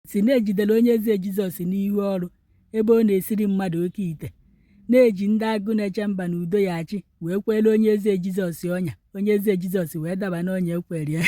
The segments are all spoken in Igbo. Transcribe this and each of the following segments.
Si na-ejidere Onye Eze Jizọs n'ihu ọrụ ebe ọ na-esiri mmadụ oke ite, na-eji ndị Agụ Na-eche Mba na Udo Ya Achị wee kwere Onye Eze Jizọs ọnya. Onye Eze Jizọs wee daba n'ọnya ekwere ya.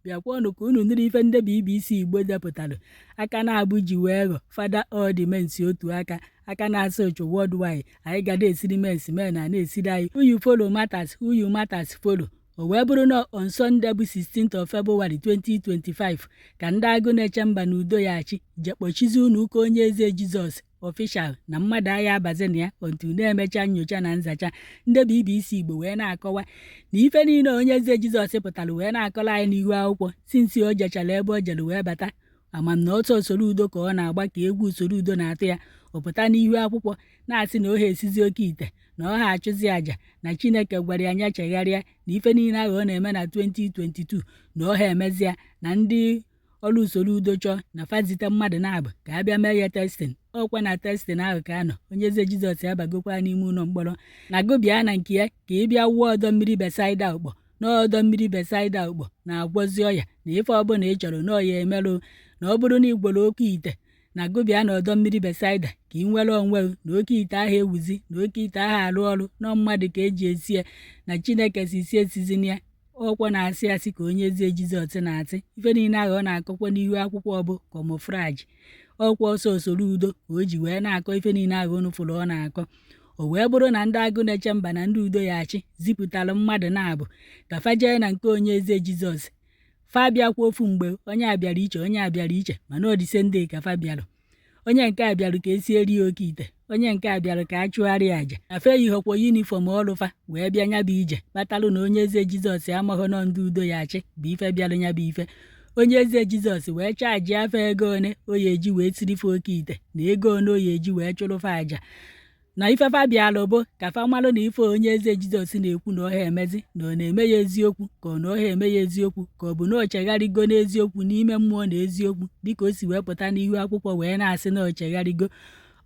Bịakwanụ ka unu nụrụ ife ndị BBC Igbo depụtara. Aka na-abụ ji wee ghọ Father all the mens otu aka aka na-asa ụchụ worldwide. Anyị ga na-esiri mens, men a na-esiri anyị. Who you follow matters, who you matters follow. O wee bụrụ na on Sunday bụ 16th of February 2025 ka ndị Agụ Na-eche Mba na Udo Ya Achị je kpọchizi ụlọ ụka Onye Eze Jizọs official na mmadụ agha abazi na ya until na-emecha nyocha na nzacha. Ndị BBC Igbo wee na-akọwa na ife niile Onye Eze Jizọs pụtara wee na-akọrọ anyị n'ihu akwụkwọ since o jechara ebe o jere wee bata, amam na ọtọ Soludo ka ọ na-agba, ka egwu Soludo na-atụ ya. Ọ pụta n'ihu akwụkwọ na-asị na oha esizi oke ite, na ọ ha achụzi àjà, na Chineke gwara ya anya chegharịa na ife niile ahụ ọ na-eme na 2022 na ọha emezia, na ndị ọrụ Soludo chọọ na fazite mmadụ na-abụ ka a bịa mee ya testing. Ọkwa na testing ahụ ka a nọ. Onye Eze Jizọs abagokwa n'ime ụlọ mkpọrọ na gụbịa na nke ya ka ị bịa wụọ ọdọ mmiri Besaida Ukpor, n'ọdọ mmiri Besaida Ukpor na-agwọzi ọya, na ife ọbụla ị chọrọ na ọya emerụ, na ọ bụrụ na ị gwọrọ oke ite na gụbịa na ọdọ mmiri Besaida ka ị nwere onwe gị, na oke ite ahụ ewuzi, na oke ite ahụ arụ ọrụ nọ mmadụ ka eji esi ya, na Chineke si si esizina ya. Ọkwa na-asị asị ka Onye Eze Jizọs na-asị. Ife niile ahụ ọ na-akọkwa n'ihu akwụkwọ bụ camouflage. Ọkwa ọsọ Soludo ka o ji wee na-akọ ife niile ahụ unu fụrụ ọ na-akọ. O wee bụrụ na ndị Agụ Na-eche Mba na ndị Udo Ya Achị zipụtara mmadụ na-abụ ka fa jee na nke Onye Eze Jizọs. Fa bịakwa ofu mgbe, onye a bịara iche, onye a bịara iche, mana ọ dị same day ka fa bịara. Onye nke a bịara ka esieri ya oke ite, onye nke a bịara ka a chụgharịa àjà, na fa eyighọkwa uniform ọrụ fa wee bịa nya bụ ije, kpatalụ na Onye Eze Jizọs amaghọ nọ ndị Udo Ya Achị bụ ife bịara nya bụ ife. Onye Eze Jizọs wee charge afa ego one o ya eji wee sirife oke ite na ego one o ya eji wee chụrụ fa àjà. Na ifefa bịalụ bụ ka fa malụ na ife Onye Eze Jizọs na-ekwu na ọha emezi, na ọ na-eme ya eziokwu, ka ọ na ọha eme ya eziokwu, ka ọ bụ na o chegharịgo n'eziokwu, n'ime mmụọ na eziokwu, dịka o si wee pụta n'ihu akwụkwọ wee na-asị na o chegharịgo.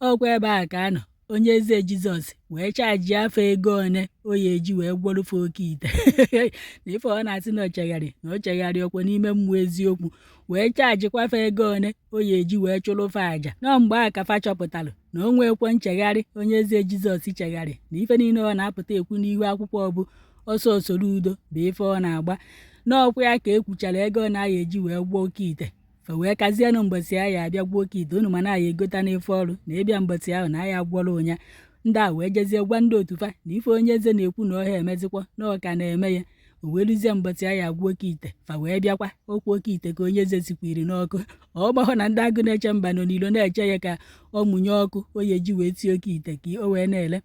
Ọkwa ebe a ka a nọ, Onye Eze Jizọs wee charge afa ego one o ya eji wee gwọrụfe oke ite na ife ọ na-asị na o chegharị, na o chegharị ọkwa n'ime mmụọ eziokwu, wee chargekwafa ego one o ya eji wee chụrụfe àjà. Nọ mgbe a ka fa chọpụtalụ na o nwekwa nchegharị Onye Eze Jizọs chegharị, na ife niile ọ na-apụta ekwu n'ihu akwụkwọ bụ ọsọ Soludo bụ ife ọ na-agba. N'ọkwa ya ka ekwuchara ego ọ na-aya eji wee gwọọ oke ite, fa wee kazienụ mbọsị a ya abịa gwọọ oke ite. Unu ma na aya egota n'ife ọrụ na ịbịa mbọsị ahụ na aya gwọrọ ụnya. Ndị a wee jezie gwa ndị otu fa na ife Onye Eze na-ekwu na ọha emezikwa, na ọ ka na-eme ya. O wee luzie mbọsị a ya agwọ oke ite, fa wee bịakwa okwu oke ite ka Onye Eze sikwiri n'ọkụ. Ọ gbahọ na ndị Agụ Na-eche Mba nọ n'ilo na-eche ya ka ọ mụnye ọkụ o ya eji wee tie oke ite ka o wee na-ele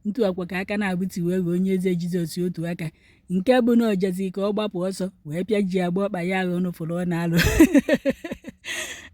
ntu akwa ka aka na-abụti wee ghọọ Onye Eze Jizọs otu aka, nke bụ na o jezi ka ọ gbapụ ọsọ wee pịa ji agba ọkpa ya ahụ unu fụrụ ọ na-alụ.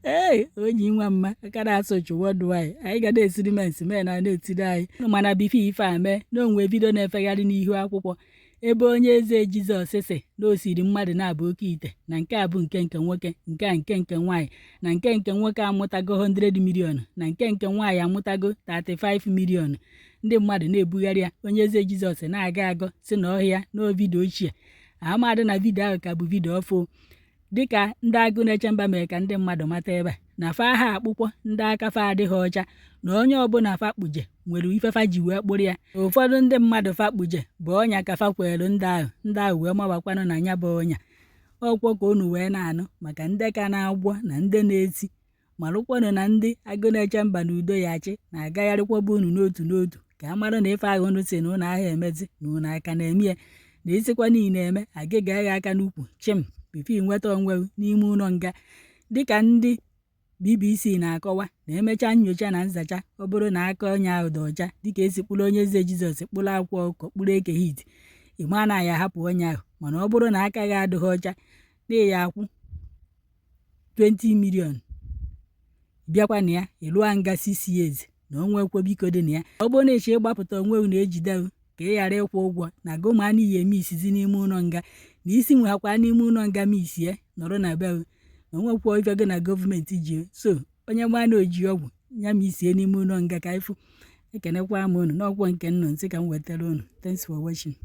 Ee, onye nwa mma aka na-asụ chụwa ọdụ anyị, anyị ga na-esiri mens, men a na-etiri anyị. Mana before ife a mee, na onwe video na-efegharị n'ihu akwụkwọ ebe Onye Eze Jizọs si na o siri mmadụ na-abụ oke ite, na nke a bụ nke nke nwoke, nke a nke nke nwaanyị, na nke nke nwoke amụtago 100 million, na nke nke nwaanyị amụtago 35 million. Ndị mmadụ na-ebugharị ya. Onye Eze Jizọs na-aga agọ si na ọhịa na video ochie amadị, na video ahụ ka bụ video ọfụ. Dịka ndị Agụ Na-eche Mba mere ka ndị mmadụ mata ebe a na fa ha akpụkwọ ndị aka fa adịghị ọcha, na onye ọbụla fa kpuje nwere ife fa ji wee kpụrụ ya. Ụfọdụ ndị mmadụ fa kpuje bụ ọnya ka fa kwere ndị ahụ, ndị ahụ wee mawakwanụ na ya bụ ọnya. Ọkwọ ka unu wee na-anụ maka ndị ka na-agwọ na ndị na-eti malụkwanụ na ndị Agụ Na-eche Mba na Udo Ya Achị na-agagharịkwaba unu n'otu n'otu ka a mara na ife ahụ unu si na unu ahụ emezi, na unu aka na-eme ya, na isikwa niile eme agịga ya aka n'ukwu chim before nweta onwe n'ime ụlọ nga. Dịka ndị BBC na-akọwa, na emechaa nyocha na nzacha, ọ bụrụ na aka onye ahụ dị ọcha dịka esi kpụrụ Onye Eze Jizọs, kpụrụ akwa ọkụkọ, kpụrụ Eke Hit, ịma na ya ahapụ onye ahụ. Mana ọ bụrụ na aka gị adịghị ọcha, na ya akwụ 20 million, bịakwa na ya ịlụa nga 6 years, na o nwekwe biko dị na ya. Ọ bụrụ na ịchọ ịgbapụta onwe na ejide ka ị ghara ịkwụ ụgwọ na gụma na iyi eme isizi n'ime ụlọ nga, na isi nwehakwa n'ime ụlọ nga ma isie nọrọ na be na onwekwa ife gị na gọọmenti ji so onye ma na oji ọgwụ ya ma isie n'ime ụlọ nga ka ịfụ. Ekenekwa m unu n'ọkwọ nke nnụ nsị ka m wetara unu. Thanks for watching.